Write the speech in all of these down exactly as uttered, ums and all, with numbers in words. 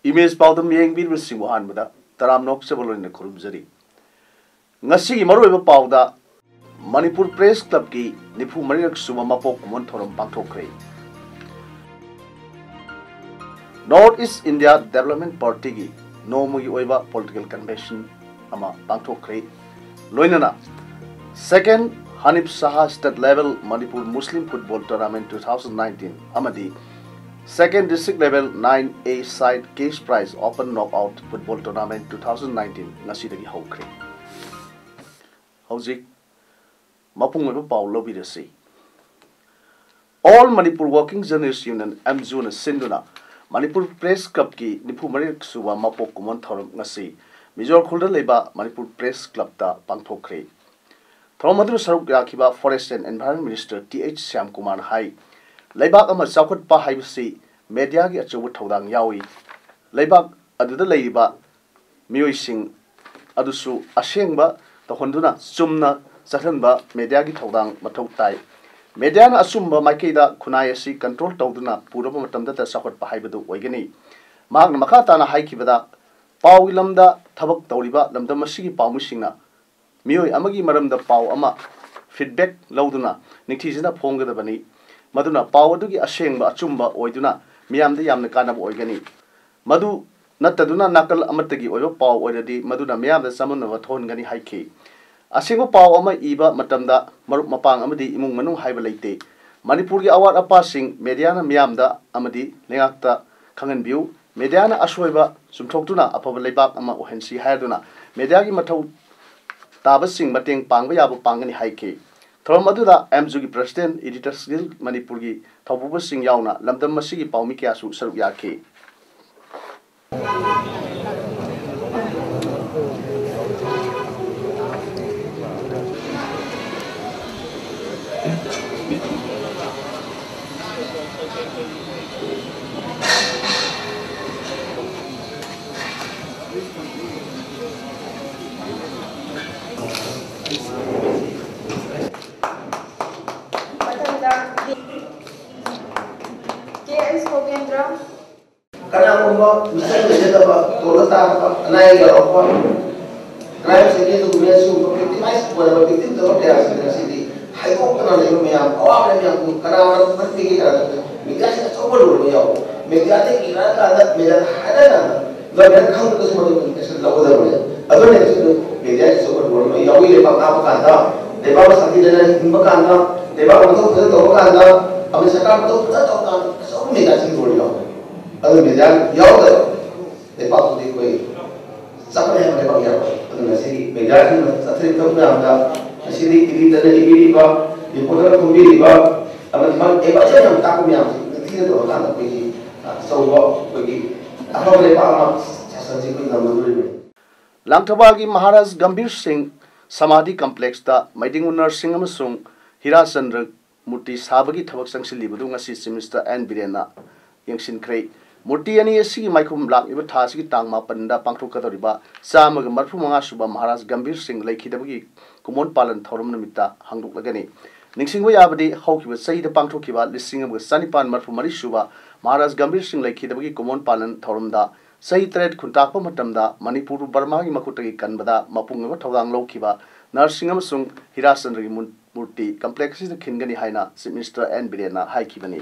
Image ꯄꯥꯎꯗꯝ ꯌꯦꯡꯕꯤꯔꯤꯕꯁꯤꯡꯕꯨ ꯑꯍꯥꯟꯕꯗ ꯇꯔꯥꯝꯅ ꯑꯣꯛꯆꯕ ꯂꯣꯏꯅꯅ ꯈꯨꯔꯨꯝꯖꯔꯤ꯫ ꯉꯁꯤꯒꯤ ꯃꯔꯨꯑꯣꯏꯕ ꯄꯥꯎꯗ, ꯃꯅꯤꯄꯨꯔ ꯄ꯭ꯔꯦꯁ ꯀ꯭ꯂꯕꯀꯤ ꯅꯤꯐꯨ ꯃꯔꯤꯔꯛ ꯁꯨꯕ ꯃꯄꯣꯛ ꯀꯨꯝꯑꯣꯟ ꯊꯧꯔꯝ ꯄꯥꯡꯊꯣꯛꯈ꯭ꯔꯦ꯫ ꯅꯣꯔꯠ ꯏꯁ ꯏꯟꯗꯤꯌꯥ ꯗꯦꯕꯂꯞꯃꯦꯟ ꯄꯥꯔꯇꯤꯒꯤ ꯅꯣꯡꯃꯒꯤ ꯑꯣꯏꯕ ꯄꯣꯂꯤꯇꯤꯀꯦꯜ ꯀꯟꯚꯦꯟꯁꯟ ꯑꯃ ꯄꯥꯡꯊꯣꯛꯈ꯭ꯔꯦ꯫ ꯂꯣꯏꯅꯅ second Hanifa Saha state level Manipur Muslim football tournament two thousand nineteen ꯑꯃꯗꯤ second district level nine A side cash prize open knockout football tournament two thousand nineteen ꯉꯁꯤꯗꯒꯤ ꯍꯧꯈ꯭ꯔꯦ꯫ ꯍꯧꯖꯤꯛ ꯃꯄꯨꯡ ꯑꯣꯏꯕ ꯄꯥꯎ ꯂꯧꯕꯤꯔꯁꯤ꯫ All Manipur working journalists union, ꯑꯦꯝꯖꯨꯅ ꯁꯤꯟꯗꯨꯅ ꯃꯅꯤꯄꯨꯔ ꯄ꯭ꯔꯦꯁ ꯀ꯭ꯂꯕꯀꯤ ꯅꯤꯐꯨ ꯃꯔꯤꯔꯛ ꯁꯨꯕ ꯃꯄꯣꯛ ꯀꯨꯝꯑꯣꯟ ꯊꯧꯔꯝ ꯉꯁꯤ ꯃꯤꯖꯣꯔ ꯈꯨꯜꯗ ꯂꯩꯕ ꯃꯅꯤꯄꯨꯔ ꯄ꯭ꯔꯦꯁ ꯀ꯭ꯂꯕꯇ ꯄꯥꯡꯊꯣꯛꯈ꯭ꯔꯦ꯫ ꯊꯧꯔꯝ ꯑꯗꯨꯗ ꯁꯔꯨꯛ ꯌꯥꯈꯤꯕ forest and environment minister T H ꯁ꯭ꯌꯥꯝꯀꯨꯃꯥꯔꯅ ꯍꯥꯏ, ꯂꯩꯕꯥꯛ ꯑꯃ ꯆꯥꯎꯈꯠꯄ ꯍꯥꯏꯕꯁꯤ ꯃꯦꯗꯤꯌꯥꯒꯤ ꯑꯆꯧꯕ ꯊꯧꯗꯥꯡ ꯌꯥꯎꯏ꯫ ꯂꯩꯕꯥꯛ ꯑꯗꯨꯗ ꯂꯩꯔꯤꯕ ꯃꯤꯑꯣꯏꯁꯤꯡ ꯑꯗꯨꯁꯨ ꯑꯁꯦꯡꯕ ꯇꯧꯍꯟꯗꯨꯅ ꯆꯨꯝꯅ ꯆꯠꯍꯟꯕ ꯃꯦꯗꯤꯌꯥꯒꯤ ꯊꯧꯗꯥꯡ ꯃꯊꯧ ꯇꯥꯏ꯫ ꯃꯦꯗꯤꯌꯥꯅ ꯑꯆꯨꯝꯕ ꯃꯥꯏꯀꯩꯗ ꯈꯨꯟꯅꯥꯏ ꯑꯁꯤ ꯀꯟꯇ꯭ꯔꯣꯜ ꯇꯧꯗꯨꯅ ꯄꯨꯔꯕ ꯃꯇꯝꯗꯇ ꯆꯥꯎꯈꯠꯄ ꯍꯥꯏꯕꯗꯨ ꯑꯣꯏꯒꯅꯤ꯫ ꯃꯍꯥꯛꯅ ꯃꯈꯥ ꯇꯥꯅ ꯍꯥꯏꯈꯤꯕꯗ, ꯄꯥꯎꯒꯤ ꯂꯝꯗ ꯊꯕꯛ ꯇꯧꯔꯤꯕ ꯂꯝꯗꯝ ꯑꯁꯤꯒꯤ ꯄꯥꯎꯃꯤꯁꯤꯡꯅ ꯃꯤꯑꯣꯏ ꯑꯃꯒꯤ ꯃꯔꯝꯗ ꯄꯥꯎ ꯑꯃ ꯐꯤꯗꯕꯦꯛ ꯂꯧꯗꯨꯅ ꯅꯤꯡꯊꯤꯖꯅ ꯐꯣꯡꯒꯗꯕꯅꯤ꯫ ꯃꯗꯨꯅ ꯄꯥꯎ ꯑꯗꯨꯒꯤ ꯑꯁꯦꯡꯕ ꯑꯆꯨꯝꯕ ꯑꯣꯏꯗꯨꯅ ꯃꯤꯌꯥꯝꯗ ꯌꯥꯝꯅ ꯀꯥꯟꯅꯕ ꯑꯣꯏꯒꯅꯤ꯫ ꯃꯗꯨ ꯅꯠꯇꯗꯨꯅ ꯅꯥꯀꯜ ꯑꯃꯠꯇꯒꯤ ꯑꯣꯏꯕ ꯄꯥꯎ ꯑꯣꯏꯔꯗꯤ ꯃꯗꯨꯅ ꯃꯤꯌꯥꯝꯗ ꯆꯃꯝꯅꯕ ꯊꯣꯛꯍꯟꯒꯅꯤ ꯍꯥꯏꯈꯤ꯫ ꯑꯁꯦꯡꯕ ꯄꯥꯎ ꯑꯃ ꯏꯕ ꯃꯇꯝꯗ ꯃꯔꯨꯞ ꯃꯄꯥꯡ ꯑꯃꯗꯤ ꯏꯃꯨꯡ ꯃꯅꯨꯡ ꯍꯥꯏꯕ ꯂꯩꯇꯦ꯫ ꯃꯅꯤꯄꯨꯔꯒꯤ ꯑꯋꯥꯠ ꯑꯄꯥꯁꯤꯡ ꯃꯦꯗꯤꯌꯥꯅ ꯃꯤꯌꯥꯝꯗ ꯑꯃꯗꯤ ꯂꯩꯉꯥꯛꯇ ꯈꯪꯍꯟꯕꯤꯌꯨ꯫ ꯃꯦꯗꯤꯌꯥꯅ ꯑꯁꯣꯏꯕ ꯆꯨꯝꯊꯣꯛꯇꯨꯅ ꯑꯐꯕ ꯂꯩꯕꯥꯛ ꯑꯃ ꯑꯣꯏꯍꯟꯁꯤ ꯍꯥꯏꯗꯨꯅ ꯃꯦꯗꯤꯌꯥꯒꯤ ꯃꯊꯧ ꯇꯥꯕꯁꯤꯡ ꯃꯇꯦꯡ ꯄꯥꯡꯕ ꯌꯥꯕ ꯄꯥꯡꯒꯅꯤ ꯍꯥꯏꯈꯤ꯫ ꯊꯧꯔꯝ ꯑꯗꯨꯗ ꯑꯦꯝꯖꯨꯒꯤ ꯄ꯭ꯔꯁꯤꯗꯦꯟꯠ, ꯏꯗꯤꯇꯔꯁ ꯒꯤꯜ ꯃꯅꯤꯄꯨꯔꯒꯤ ꯊꯧꯄꯨꯕꯁꯤꯡ ꯌꯥꯎꯅ ꯂꯝꯗꯝ ꯑꯁꯤꯒꯤ ꯄꯥꯎꯃꯤ ꯀꯌꯥꯁꯨ ꯁꯔꯨꯛ ꯌꯥꯈꯤ꯫ ꯃꯤꯆꯪ ꯂꯩꯖꯗꯕ, ꯇꯣꯜꯂ ꯇꯥꯔꯕ, ꯑꯅꯥ ꯑꯌꯦꯛ ꯌꯥꯎꯔꯛꯄ, ꯀ꯭ꯔꯥꯏꯝ ꯁꯦꯀꯦꯟ ꯗꯣꯀꯨꯃꯦꯟꯁꯨ ꯚꯤꯛꯇꯤꯃꯥꯏꯁ ꯑꯣꯏꯔꯕ ꯚꯤꯛꯇꯤꯝ ꯇꯧꯕ ꯀꯌꯥꯁꯤꯡ ꯑꯁꯤꯗꯤ ꯍꯥꯏꯗꯣꯛꯇꯅ ꯂꯩꯕ ꯃꯌꯥꯝ, ꯑꯋꯥꯕ ꯃꯌꯥꯝꯗꯨ ꯀꯅꯥꯅ ꯐꯠꯇꯦꯒꯦ ꯀꯅꯥꯅ? ꯃꯤꯗꯤꯌꯥꯁꯤ ꯑꯆꯧꯕ ꯔꯣꯜ ꯑꯃ ꯌꯥꯎꯕ, ꯃꯤꯗꯤꯌꯥꯗ ꯏꯔꯀꯥꯟꯗ, ꯃꯤꯗꯤꯌꯥꯗ ꯍꯥꯏꯔꯀꯥꯟꯗ ꯒꯚꯔꯟꯃꯦꯟꯠ ꯈꯪꯗ꯭ꯔꯒꯁꯨ ꯃꯗꯨ ꯑꯦꯛꯁꯟ ꯂꯧꯒꯗꯕꯅꯦ꯫ ꯑꯗꯨꯅ ꯑꯦꯛꯁꯟꯗꯨ ꯃꯤꯗꯤꯌꯥꯒꯤ ꯑꯆꯧꯕ ꯔꯣꯜ ꯑꯃ ꯌꯥꯎꯏ꯫ ꯂꯩꯕꯥꯛ ꯉꯥꯛꯄ ꯀꯥꯟꯗ, ꯂꯩꯕꯥꯛ ꯁꯥꯟꯇꯤꯗꯅ ꯍꯤꯡꯕ ꯀꯥꯟꯗ, ꯂꯩꯕꯥꯛ ꯃꯊꯧ ꯐꯖꯅ ꯇꯧꯕ ꯀꯥꯟꯗ, ꯑꯃꯗꯤ ꯁꯔꯀꯥꯔ ꯃꯊꯧ ꯐꯖꯅ ꯇꯧꯕ ꯀꯥꯟꯗ ꯑꯆꯧꯕ ꯃꯤꯗꯤꯌꯥꯁꯤꯒꯤ ꯔꯣꯜ ꯌꯥꯎꯏ꯫ ꯑꯗꯨ ꯃꯤꯗꯤꯌꯥ ꯌꯥꯎꯗꯕ ꯂꯩꯕꯥꯛꯇꯨꯗꯤ ꯑꯩꯈꯣꯏ ꯆꯥꯎꯈꯠꯂꯦ ꯍꯥꯏꯕ ꯂꯩꯕꯥꯛ ꯌꯥꯔꯣꯏ꯫ ꯑꯗꯨꯅ ꯉꯁꯤꯗꯤ ꯃꯤꯗꯤꯌꯥꯁꯤꯡꯅ ꯆꯠꯊꯔꯤꯕ ꯊꯕꯛ ꯃꯌꯥꯝꯗ ꯉꯁꯤꯗꯤ ꯇꯤꯚꯤꯗ ꯏꯕꯤꯔꯤꯕ, ꯔꯤꯄꯣꯔꯇꯔ ꯐꯣꯡꯕꯤꯔꯤꯕ, ꯑꯃꯗꯤ ꯃꯥꯒꯤ ꯑꯦꯗꯚꯥꯏꯖꯔ ꯌꯥꯝ ꯇꯥꯛꯄ ꯃꯌꯥꯝꯁꯤ ꯅꯤꯡꯊꯤꯅ ꯇꯧꯔꯀꯥꯟꯗ ꯑꯩꯈꯣꯏꯒꯤ ꯑꯆꯧꯕ ꯑꯩꯈꯣꯏꯒꯤ ꯑꯐꯕ ꯂꯩꯕꯥꯛ ꯑꯃ ꯁꯥꯁꯟꯁꯤ ꯑꯩꯈꯣꯏ ꯉꯝꯒꯗꯧꯔꯤꯕꯅꯤ꯫ ꯂꯥꯡꯊꯕꯥꯜꯒꯤ ꯃꯍꯥꯔꯥꯖ ꯒꯝꯚꯤꯔ ꯁꯤꯡ ꯁꯃꯥꯙꯤ ꯀꯝꯄ꯭ꯂꯦꯛꯁꯇ ꯃꯩꯗꯤꯡ ꯅꯔꯁꯤꯡ ꯑꯃꯁꯨꯡ ꯍꯤꯔꯥꯆꯟꯗ꯭ꯔ ꯃꯨꯔꯇꯤ ꯁꯥꯕꯒꯤ ꯊꯕꯛ ꯆꯪꯁꯤꯜꯂꯤꯕꯗꯨ ꯉꯁꯤ ꯆꯤꯐ ꯃꯤꯅꯤꯁꯇꯔ ꯑꯦꯟ ꯕꯤꯔꯦꯟꯅ ꯌꯦꯡꯁꯤꯟꯈ꯭ꯔꯦ꯫ ꯃꯨꯔꯇꯤ ꯑꯅꯤ ꯑꯁꯤꯒꯤ ꯃꯥꯏꯈꯨꯝ ꯂꯥꯛꯂꯤꯕ ꯊꯥ ꯑꯁꯤꯒꯤ ꯇꯥꯡ ꯃꯥꯄꯟꯗ ꯄꯥꯡꯊꯣꯛꯀꯗꯧꯔꯤꯕ ꯆꯥꯝꯃꯒ ꯃꯔꯤꯐꯨ ꯃꯉꯥ ꯁꯨꯕ ꯃꯍꯥꯔꯥꯖ ꯒꯝꯚꯤꯔ ꯁꯤꯡ ꯂꯩꯈꯤꯗꯕꯒꯤ ꯀꯨꯃꯣꯟ ꯄꯥꯂꯟ ꯊꯧꯔꯝ ꯅꯨꯃꯤꯠꯇ ꯍꯥꯡꯗꯣꯛꯂꯒꯅꯤ꯫ ꯅꯤꯡꯁꯤꯡꯕ ꯌꯥꯕꯗꯤ, ꯍꯧꯈꯤꯕ ꯆꯍꯤꯗ ꯄꯥꯡꯊꯣꯛꯈꯤꯕ ꯂꯤꯁꯤꯡ ꯑꯃꯒ ꯆꯅꯤꯄꯥꯟ ꯃꯔꯤꯐꯨ ꯃꯔꯤ ꯁꯨꯕ ꯃꯍꯥꯔꯥꯖ ꯒꯝꯚꯤꯔ ꯁꯤꯡ ꯂꯩꯈꯤꯗꯕꯒꯤ ꯀꯨꯃꯣꯟ ꯄꯥꯂꯟ ꯊꯧꯔꯝꯗ ꯆꯍꯤ ꯇꯔꯦꯠ ꯈꯨꯟꯇꯥꯛꯄ ꯃꯇꯝꯗ ꯃꯅꯤꯄꯨꯔꯕꯨ ꯕꯔꯃꯥꯒꯤ ꯃꯈꯨꯠꯇꯒꯤ ꯀꯟꯕꯗ ꯃꯄꯨꯡ ꯑꯣꯏꯕ ꯊꯧꯗꯥꯡ ꯂꯧꯈꯤꯕ ꯅꯔꯁꯁꯤꯡ ꯑꯃꯁꯨꯡ ꯍꯤꯔꯥꯆꯟꯗ꯭ꯔꯒꯤ ꯃꯨꯟ-, ꯃꯨꯔꯇꯤ ꯀꯝꯄ꯭ꯂꯦꯛꯁ ꯑꯁꯤꯗ ꯈꯤꯟꯒꯅꯤ ꯍꯥꯏꯅ ꯆꯤꯐ ꯃꯤꯅꯤꯁꯇꯔ ꯑꯦꯟ ꯕꯤꯔꯦꯟꯅ ꯍꯥꯏꯈꯤꯕꯅꯤ꯫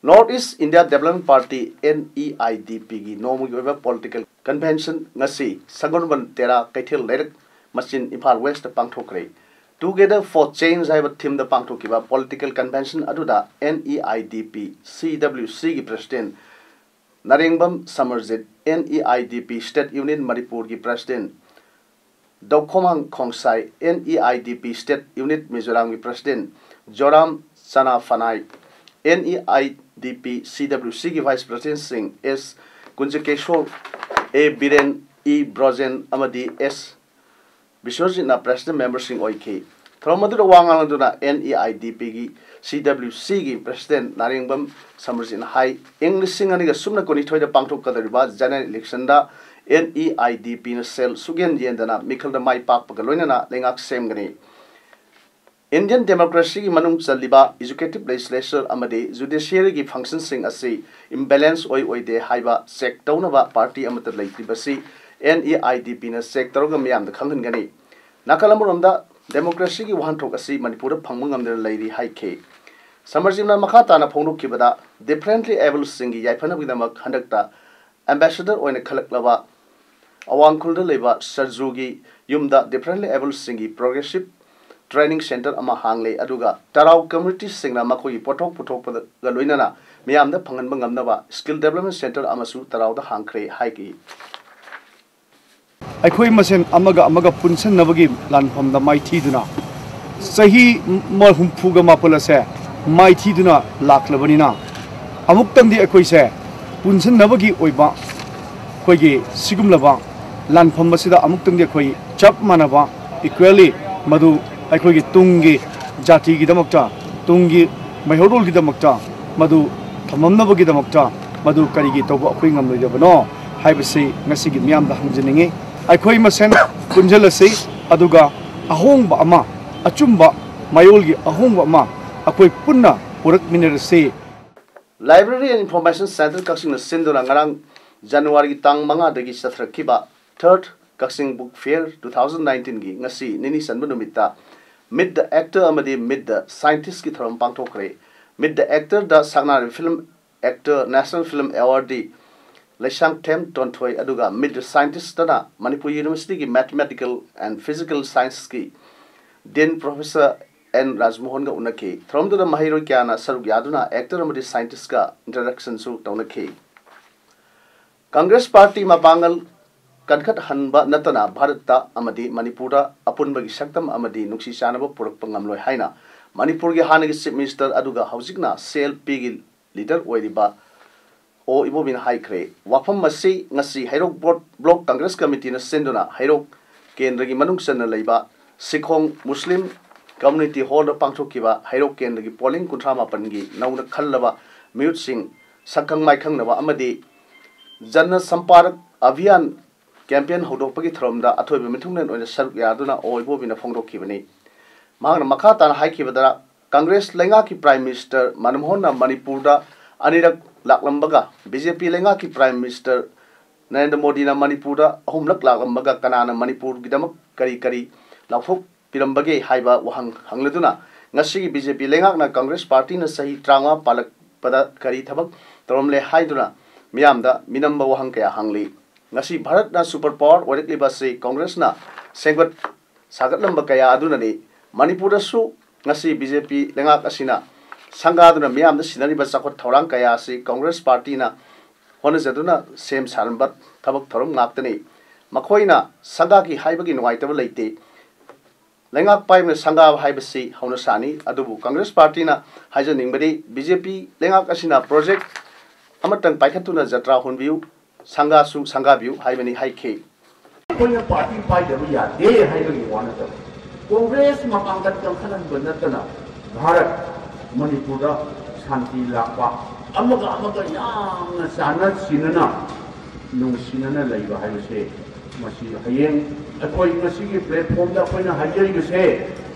North East India Development Party, N E I D P ꯒꯤ ꯅꯣꯡꯃꯒꯤ ꯑꯣꯏꯕ ꯄꯣꯂꯤꯇꯤꯀꯦꯜ ꯀꯟꯚꯦꯟꯁꯟ ꯉꯁꯤ ꯁꯒꯣꯜꯕꯟ ꯇꯦꯔꯥ ꯀꯩꯊꯦꯜ ꯂꯩꯔꯛ ꯃꯆꯤꯟ ꯏꯝꯐꯥꯜ ꯋꯦꯁꯇ ꯄꯥꯡꯊꯣꯛꯈ꯭ꯔꯦ꯫ Together for Change ꯍꯥꯏꯕ ꯊꯤꯝꯗ ꯄꯥꯡꯊꯣꯛꯈꯤꯕ ꯄꯣꯂꯤꯇꯤꯀꯦꯜ ꯀꯟꯚꯦꯟꯁꯟ ꯑꯗꯨꯗ N E I D P C W C ꯒꯤ president Narengbam Samarjit, N E I D P State Unit ꯃꯅꯤꯄꯨꯔꯒꯤ president Daokhomang Khongsai, N E I D P State Unit ꯃꯤꯖꯣꯔꯥꯝꯒꯤ president Zoram Chanaphanai, N E I D P C W C ꯒꯤ vice ꯄ꯭ꯔꯦꯁꯤꯗꯦꯟꯠꯁꯤꯡ S Kunjakesor, A Biren, E Brojen ꯑꯃꯗꯤ S ꯕꯤꯁ꯭ꯋꯖꯤꯠꯅ president ꯃꯦꯝꯕꯔꯁꯤꯡ ꯑꯣꯏꯈꯤ꯫ ꯊꯧꯔꯝ ꯑꯗꯨꯗ ꯋꯥ ꯉꯥꯡꯂꯗꯨꯅ N E I D P ꯒꯤ C W C ꯒꯤ ꯄ꯭ꯔꯦꯁꯤꯗꯦꯟꯠ ꯅꯥꯔꯦꯡꯕꯝ ꯁꯃꯔꯖꯤꯠꯅ ꯍꯥꯏ, ꯏꯪ ꯂꯤꯁꯤꯡ ꯑꯅꯤꯒ ꯁꯨꯞꯅ ꯀꯨꯟꯅꯤꯊꯣꯏꯗ ꯄꯥꯡꯊꯣꯛꯀꯗꯧꯔꯤꯕ general ꯏꯂꯦꯛꯁꯟꯗ N E I D P ꯅ ꯁꯦꯜ ꯁꯨꯛꯌꯦꯟ ꯌꯦꯟꯗꯅ ꯃꯤꯈꯜꯗ ꯃꯥꯏ ꯄꯥꯛꯄꯒ ꯂꯣꯏꯅꯅ ꯂꯩꯉꯥꯛ ꯁꯦꯝꯒꯅꯤ꯫ Indian democracyꯒꯤ ꯃꯅꯨꯡ ꯆꯜꯂꯤꯕ executive, legislature ꯑꯃꯗꯤ judiciaryꯒꯤ functionꯁꯤꯡ ꯑꯁꯤ imbalance ꯑꯣꯏ ꯑꯣꯏꯗꯦ ꯍꯥꯏꯕ check ꯇꯧꯅꯕ party ꯑꯃꯠꯇ ꯂꯩꯇ꯭ꯔꯤꯕꯁꯤ NEIDPꯅ check ꯇꯧꯔꯒ ꯃꯤꯌꯥꯝꯗ ꯈꯪꯍꯟꯒꯅꯤ꯫ ꯅꯥꯀꯜ ꯑꯃꯔꯣꯝꯗ democracyꯒꯤ ꯋꯥꯍꯟꯊꯣꯛ ꯑꯁꯤ ꯃꯅꯤꯄꯨꯔꯗ ꯐꯪꯕ ꯉꯝꯗꯅ ꯂꯩꯔꯤ ꯍꯥꯏꯈꯤ꯫ ꯁꯃꯔꯖꯤꯠꯅ ꯃꯈꯥ ꯇꯥꯅ ꯐꯣꯡꯗꯣꯛꯈꯤꯕꯗ, differently abledꯁꯤꯡꯒꯤ ꯌꯥꯏꯐꯅꯕꯒꯤꯗꯃꯛ ꯍꯟꯗꯛꯇ ambassador ꯑꯣꯏꯅ ꯈꯜꯂꯛꯂꯕ ꯑꯋꯥꯡ ꯈꯨꯜꯗ ꯂꯩꯕ ꯁꯔꯖꯨꯒꯤ ꯌꯨꯝꯗ differently abledꯁꯤꯡꯒꯤ progressive training centre ꯑꯃ ꯍꯥꯡꯂꯦ, ꯑꯗꯨꯒ ꯇꯔꯥꯎ communityꯁꯤꯡꯅ ꯃꯈꯣꯏꯒꯤ ꯄꯣꯠꯊꯣꯛ ꯄꯨꯊꯣꯛꯄꯒ ꯂꯣꯏꯅꯅ ꯃꯤꯌꯥꯝꯗ ꯐꯪꯍꯟꯕ ꯉꯝꯅꯕ skill development centre ꯑꯃꯁꯨ ꯇꯔꯥꯎꯗ ꯍꯥꯡꯈ꯭ꯔꯦ ꯍꯥꯏꯈꯤ꯫ ꯑꯩꯈꯣꯏ ꯃꯁꯦꯟ ꯑꯃꯒ ꯑꯃꯒ ꯄꯨꯟꯁꯤꯟꯅꯕꯒꯤ ꯂꯥꯟꯐꯝꯗ ꯃꯥꯏꯊꯤꯗꯨꯅ ꯆꯍꯤ ꯍꯨꯝꯐꯨꯒ ꯃꯥꯄꯜ ꯑꯁꯦ ꯃꯥꯏꯊꯤꯗꯨꯅ ꯂꯥꯛꯂꯕꯅꯤꯅ, ꯑꯃꯨꯛꯇꯪꯗꯤ ꯑꯩꯈꯣꯏꯁꯦ ꯄꯨꯟꯁꯤꯟꯅꯕꯒꯤ ꯑꯣꯏꯕ ꯑꯩꯈꯣꯏꯒꯤ ꯁꯤꯒꯨꯝꯂꯕ ꯂꯥꯟꯐꯝ ꯑꯁꯤꯗ ꯑꯃꯨꯛꯇꯪꯗꯤ ꯑꯩꯈꯣꯏ ꯆꯞ ꯃꯥꯟꯅꯕ, equally, ꯃꯗꯨ ꯑꯩꯈꯣꯏꯒꯤ ꯇꯨꯡꯒꯤ ꯖꯥꯇꯤꯒꯤꯗꯃꯛꯇ, ꯇꯨꯡꯒꯤ ꯃꯩꯍꯧꯔꯣꯜꯒꯤꯗꯃꯛꯇ ꯃꯗꯨ ꯊꯝꯃꯝꯅꯕꯒꯤꯗꯃꯛꯇ ꯃꯗꯨ ꯀꯔꯤꯒꯤ ꯇꯧꯕ ꯑꯩꯈꯣꯏ ꯉꯝꯂꯣꯏꯗꯕꯅꯣ ꯍꯥꯏꯕꯁꯤ ꯉꯁꯤꯒꯤ ꯃꯤꯌꯥꯝꯗ ꯍꯪꯖꯅꯤꯡꯏ꯫ ꯑꯩꯈꯣꯏ ꯃꯁꯦꯟ ꯄꯨꯟꯁꯤꯜꯂꯁꯤ, ꯑꯗꯨꯒ ꯑꯍꯣꯡꯕ ꯑꯃ, ꯑꯆꯨꯝꯕ ꯃꯌꯣꯜꯒꯤ ꯑꯍꯣꯡꯕ ꯑꯃ ꯑꯩꯈꯣꯏ ꯄꯨꯟꯅ ꯄꯨꯔꯛꯃꯤꯟꯅꯔꯁꯤ꯫ Library and Information Centre ꯀꯛꯆꯤꯡꯅ ꯁꯤꯟꯗꯨꯅ ꯉꯔꯥꯡ ꯖꯅꯋꯥꯔꯤꯒꯤ ꯇꯥꯡ ꯃꯉꯥꯗꯒꯤ ꯆꯠꯊꯔꯛꯈꯤꯕ Third Kakching Book Fair two thousand nineteenꯒꯤ ꯉꯁꯤ ꯅꯤꯅꯤ ꯆꯟꯕ ꯅꯨꯃꯤꯠꯇ Meet the Actor ꯑꯃꯗꯤ Meet the Scientistꯀꯤ ꯊꯧꯔꯝ ꯄꯥꯡꯊꯣꯛꯈ꯭ꯔꯦ꯫ Meet the Actorꯗ ꯁꯛꯅꯥꯏꯔꯕ film actor, National Film Awardee Leishangthem ꯇꯣꯟꯊꯣꯏ, ꯑꯗꯨꯒ Meet the Scientistꯇꯅ ꯃꯅꯤꯄꯨꯔ Universityꯒꯤ Mathematical and Physical Scienceꯀꯤ Dean Professor ꯑꯦꯟ ꯔꯥꯖꯃꯣꯍꯟꯒ ꯎꯅꯈꯤ꯫ ꯊꯧꯔꯝꯗꯨꯗ ꯃꯍꯩꯔꯣꯏ ꯀꯌꯥꯅ ꯁꯔꯨꯛ ꯌꯥꯗꯨꯅ actor ꯑꯃꯗꯤ scientistꯀ interactionꯁꯨ ꯇꯧꯅꯈꯤ꯫ Congress party ꯃꯄꯥꯡꯒꯜ ꯀꯟꯈꯠꯍꯟꯕ ꯅꯠꯇꯅ ꯚꯥꯔꯠꯇ ꯑꯃꯗꯤ ꯃꯅꯤꯄꯨꯔꯗ ꯑꯄꯨꯟꯕꯒꯤ ꯁꯛꯇꯝ ꯑꯃꯗꯤ ꯅꯨꯡꯁꯤ ꯆꯥꯟꯅꯕ ꯄꯨꯔꯛꯄ ꯉꯝꯂꯣꯏ ꯍꯥꯏꯅ ꯃꯅꯤꯄꯨꯔꯒꯤ ꯍꯥꯟꯅꯒꯤ Chief Minister ꯑꯗꯨꯒ ꯍꯧꯖꯤꯛꯅ CLPꯒꯤ leader ꯑꯣꯏꯔꯤꯕ ꯑꯣ ꯏꯕꯣꯕꯤꯅ ꯍꯥꯏꯈ꯭ꯔꯦ꯫ ꯋꯥꯐꯝ ꯑꯁꯤ ꯉꯁꯤ ꯍꯩꯔꯣꯛ ꯕ꯭ꯂꯣꯛ, ꯕ꯭ꯂꯣꯛ Congress Committeeꯅ ꯁꯤꯟꯗꯨꯅ ꯍꯩꯔꯣꯛ ꯀꯦꯟꯗ꯭ꯔꯒꯤ ꯃꯅꯨꯡ ꯆꯟꯅ ꯂꯩꯕ ꯁꯤꯈꯣꯡ ꯃꯨꯁꯂꯤꯝ Community Hallꯗ ꯄꯥꯡꯊꯣꯛꯈꯤꯕ ꯍꯩꯔꯣꯛ ꯀꯦꯟꯗ꯭ꯔꯒꯤ polling ꯀꯨꯟꯊ꯭ꯔꯥ ꯃꯥꯄꯟꯒꯤ ꯅꯧꯅ ꯈꯜꯂꯕ ꯃꯤꯍꯨꯠꯁꯤꯡ ꯁꯛꯈꯪ ꯃꯥꯏꯈꯪꯅꯕ ꯑꯃꯗꯤ ꯖꯟꯅ ꯁꯝꯄꯥꯔꯛ ꯑꯚꯤꯌꯥꯟ campaign ꯍꯧꯗꯣꯛꯄꯒꯤ ꯊꯧꯔꯝꯗ ꯑꯊꯣꯏꯕ ꯃꯤꯊꯨꯡꯂꯦꯟ ꯑꯣꯏꯅ ꯁꯔꯨꯛ ꯌꯥꯗꯨꯅ ꯑꯣ ꯏꯕꯣꯕꯤꯅ ꯐꯣꯡꯗꯣꯛꯈꯤꯕꯅꯤ꯫ ꯃꯍꯥꯛꯅ ꯃꯈꯥ ꯇꯥꯅ ꯍꯥꯏꯈꯤꯕꯗ, ꯀꯪꯒ꯭ꯔꯦꯁ ꯂꯩꯉꯥꯛꯀꯤ Prime Minister ꯃꯟꯃꯣꯍꯟꯅ ꯃꯅꯤꯄꯨꯔꯗ ꯑꯅꯤꯔꯛ ꯂꯥꯛꯂꯝꯕꯒ, BJP ꯂꯩꯉꯥꯛꯀꯤ Prime Minister ꯅꯔꯦꯟꯗ꯭ꯔ ꯃꯣꯗꯤꯅ ꯃꯅꯤꯄꯨꯔꯗ ꯑꯍꯨꯝꯂꯛ ꯂꯥꯛꯂꯝꯕꯒ, ꯀꯅꯥꯅ ꯃꯅꯤꯄꯨꯔꯒꯤꯗꯃꯛ ꯀꯔꯤ ꯀꯔꯤ ꯂꯥꯎꯊꯣꯛꯄꯤꯔꯝꯕꯒꯦ ꯍꯥꯏꯕ ꯋꯥꯍꯪ ꯍꯪꯂꯗꯨꯅ, ꯉꯁꯤꯒꯤ BJP ꯂꯩꯉꯥꯛꯅ ꯀꯪꯒ꯭ꯔꯦꯁ ꯄꯥꯔꯇꯤꯅ ꯆꯍꯤ ꯇꯔꯥꯃꯉꯥ ꯄꯥꯜꯂꯛꯄꯗ ꯀꯔꯤ ꯊꯕꯛ ꯇꯧꯔꯝꯂꯦ ꯍꯥꯏꯗꯨꯅ ꯃꯤꯌꯥꯝꯗ ꯃꯤꯅꯝꯕ ꯋꯥꯍꯪ ꯀꯌꯥ ꯍꯪꯂꯤ꯫ ꯉꯁꯤ ꯚꯥꯔꯠꯅ super power ꯑꯣꯏꯔꯛꯂꯤꯕ ꯑꯁꯤ ꯀꯪꯒ꯭ꯔꯦꯁꯅ ꯁꯦꯝꯒꯠ ꯁꯥꯒꯠꯂꯝꯕ ꯀꯌꯥ ꯑꯗꯨꯅꯅꯤ꯫ ꯃꯅꯤꯄꯨꯔꯗꯁꯨ ꯉꯁꯤ BJP ꯂꯩꯉꯥꯛ ꯑꯁꯤꯅ ꯁꯪꯒꯥꯗꯨꯅ ꯃꯤꯌꯥꯝꯗ ꯁꯤꯟꯅꯔꯤꯕ ꯆꯥꯎꯈꯠ ꯊꯧꯔꯥꯡ ꯀꯌꯥ ꯑꯁꯤ ꯀꯪꯒ꯭ꯔꯦꯁ ꯄꯥꯔꯇꯤꯅ ꯍꯣꯠꯅꯖꯗꯨꯅ ꯁꯦꯝ ꯁꯥꯔꯝꯕ ꯊꯕꯛ ꯊꯧꯔꯝ ꯉꯥꯛꯇꯅꯤ꯫ ꯃꯈꯣꯏꯅ ꯁꯪꯒꯥꯈꯤ ꯍꯥꯏꯕꯒꯤ ꯅꯨꯡꯉꯥꯏꯇꯕ ꯂꯩꯇꯦ꯫ ꯂꯩꯉꯥꯛ ꯄꯥꯏꯕꯅ ꯁꯪꯒꯥꯕ ꯍꯥꯏꯕꯁꯤ ꯍꯧꯅꯁꯥꯅꯤ꯫ ꯑꯗꯨꯕꯨ ꯀꯪꯒ꯭ꯔꯦꯁ ꯄꯥꯔꯇꯤꯅ ꯍꯥꯏꯖꯅꯤꯡꯕꯗꯤ, BJP ꯂꯩꯉꯥꯛ ꯑꯁꯤꯅ project ꯑꯃꯇꯪ ꯄꯥꯏꯈꯠꯇꯨꯅ ꯖꯇ꯭ꯔꯥ ꯍꯣꯟꯕꯤꯌꯨ, ꯁꯪꯒꯥꯁꯨ ꯁꯪꯒꯥꯕꯤꯌꯨ ꯍꯥꯏꯕꯅꯤ ꯍꯥꯏꯈꯤ꯫ ꯑꯩꯈꯣꯏꯅ ꯄꯥꯔꯇꯤ ꯄꯥꯏꯗꯕ ꯌꯥꯗꯦ ꯍꯥꯏꯕꯒꯤ ꯋꯥ ꯅꯠꯇꯕ, ꯀꯣꯡꯒ꯭ꯔꯦꯁ ꯃꯄꯥꯡꯒꯜ ꯀꯟꯈꯠꯍꯟꯕ ꯅꯠꯇꯅ ꯚꯥꯔꯠ, ꯃꯅꯤꯄꯨꯔꯗ ꯁꯥꯟꯇꯤ ꯂꯥꯛꯄ, ꯑꯃꯒ ꯑꯃꯒ ꯌꯥꯝꯅ ꯆꯥꯟꯅ ꯁꯤꯟꯅꯅ, ꯅꯨꯡꯁꯤꯅꯅ ꯂꯩꯕ ꯍꯥꯏꯕꯁꯦ, ꯃꯁꯤ ꯍꯌꯦꯡ ꯑꯩꯈꯣꯏ ꯉꯁꯤꯒꯤ platformꯗ ꯑꯩꯈꯣꯏꯅ ꯍꯥꯏꯖꯔꯤꯕꯁꯦ,